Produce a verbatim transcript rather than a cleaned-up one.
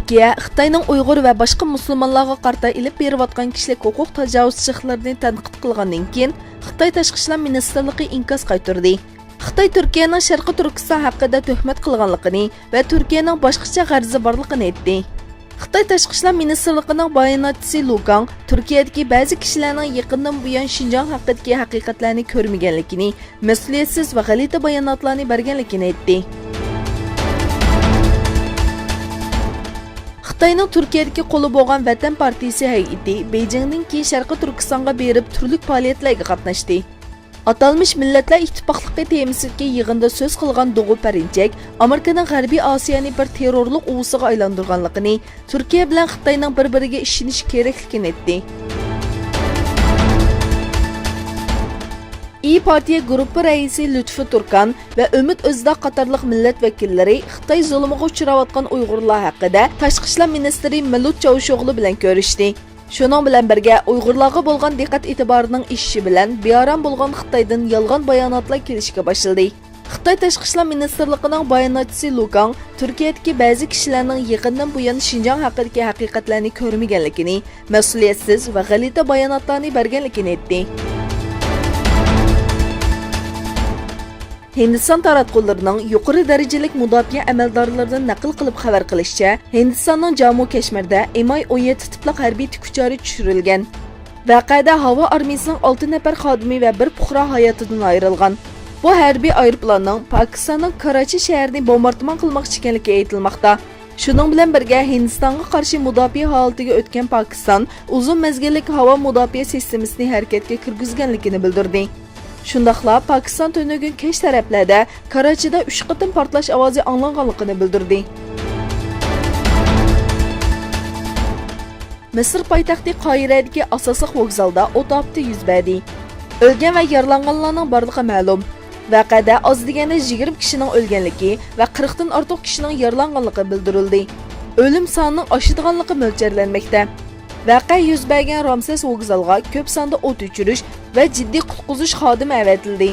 تۈركىيە خىتاينىڭ ئۇيغۇر ۋە باشقا مۇسۇلمانلارغا قارىتا ئېلىپ بېرىۋاتقان كىشىلىك ھوقۇق تاجاۋۇزچىلىقلىرىنى تەنقىد قىلغاندىن كېيىن، خىتاي تاشقى ئىشلار مىنىستىرلىقى ئىنكاس قايتۇردى. خىتاي تۈركىيەنىڭ شەرقىي تۈركىستان ھەققىدە تۆھمەت قىلغانلىقىنى ۋە تۈركىيەنىڭ باشقىچە غەرىزى بارلىقىنى ئېيتتى. خىتاي تاشقى ئىشلار مىنىستىرلىقىنىڭ باياناتچىسى لۇ گاڭ تۈركىيەدىكى بەزى كىشىلەرنىڭ يېقىندىن بۇيان شىنجاڭ ھەققىدىكى ھەقىقەتلەرنى كۆرمىگەنلىكىنى، مەسئۇلىيەتسىز ۋە غەلىتە باياناتلارنى بەرگەنلىكىنى ئېيتتى. خىتاينىڭ تۈركىيەدىكى قولى بولغان ۋەتەن پارتىيىسى ھەيئىتى بېيجىڭدىن كېيىن شەرقىي تۈركىستانغا بېرىپ، تۈرلۈك پائالىيەتلەرگە قاتناشتى. ئاتالمىش مىللەتلەر ئىتتىپاقلىقى تېمىسىدىكى يىغىندا سۆز قىلغان دوغۇ پەرىنچەك ئامېرىكىنىڭ غەربىي ئاسىيانى بىر تېررورلۇق ئۇۋىسىغا ئايلاندۇرغانلىقىنى، تۈركىيە بىلەن خىتاينىڭ بىر-بىرىگە ئىشىنىشى كېرەكلىكىنى ئېيتتى. ئىيى پارتىيە گۇرۇپپا رەئىسى لۇتپى تۇركان ۋە ئۈمىد ئۆزىداق قاتارلىق مىللەت ۋەكىللىرى خىتاي زۇلۇمىغا ئۇچراۋاتقان ئۇيغۇرلار ھەققىدە تاشقى ئىشلار مىنىستىرى مېۋلۇت چاۋۇشئوغلۇ بىلەن كۆرۈشتى. شۇنىڭ بىلەن بىرگە، ئۇيغۇرلارغا بولغان دىققەت ئېتىبارىنىڭ ئېشىشى بىلەن بىئارام بولغان خىتايدىن يالغان باياناتلار كېلىشكە باشلىدى. خىتاي تاشقى ئىشلار مىنىستىرلىقىنىڭ باياناتچىسى لۇ گاڭ تۈركىيەدىكى بەزى كىشىلەرنىڭ يېقىندىن بۇيان شىنجاڭ ھەققىدىكى ھەقىقەتلەرنى كۆرمىگەنلىكىنى، مەسئۇلىيەتسىز ۋە غەلىتە باياناتلارنى بەرگەنلىكىنى ئېيتتى. ھىندىستان تاراتقۇلىرىنىڭ يۇقىرى دەرىجىلىك مۇداپىئە ئەمەلدارلىرىدىن نەقىل قىلىپ خەۋەر قىلىشىچە، ھىندىستاننىڭ جامۇ كەشمىرىدە ئېم ئاي ئون يەتتە تىپلىق ھەربىي تىكئۇچارى چۈشۈرۈلگەن. ۋەقەدە ھاۋا ئارمىيىسىنىڭ ئالتە نەپەر خادىمى ۋە بىر پۇقرا ھاياتىدىن ئايرىلغان. بۇ ھەربىي ئايروپىلاننىڭ پاكىستاننىڭ كاراچى شەھىرىنى بومباردىمان قىلماقچى ئىكەنلىكى ئېيتىلماقتا. شۇنىڭ بىلەن بىرگە، ھىندىستانغا قارشى مۇداپىئە ھالىتىگە ئۆتكەن پاكىستان ئۇزۇن مەزگىللىك ھاۋا مۇداپىئە سىستېمىسىنى ھەرىكەتكە كىرگۈزگەنلىكىنى بىلدۈردى. شۇنداقلا پاكىستان تۈنۈگۈن كەچ تەرەپلەردە كاراچىدا ئۈچ قېتىم پارتلاش ئاۋازى ئاڭلانغانلىقىنى بىلدۈردى. مىسىر پايتەختى قاھىرەدىكى ئاساسلىق ۋوگزالدا ئوت ئاپىتى يۈز بەردى. ئۆلگەن ۋە يارىلانغانلارنىڭ بارلىقى مەلۇم. ۋەقەدە ئاز دېگەندە يىگىرمە كىشىنىڭ ئۆلگەنلىكى ۋە قىرىقتىن ئارتۇق كىشىنىڭ يارىلانغانلىقى بىلدۈرۈلدى. ئۆلۈم سانىنىڭ ئاشىدىغانلىقى مۆلچەرلەنمەكتە. ۋەقە يۈز بەرگەن رامسېس ۋوگزالغا كۆپ ساندا ئوت ئۆچۈرۈش ۋە جىددىي قۇتقۇزۇش خادىمى ئەۋەتىلدى.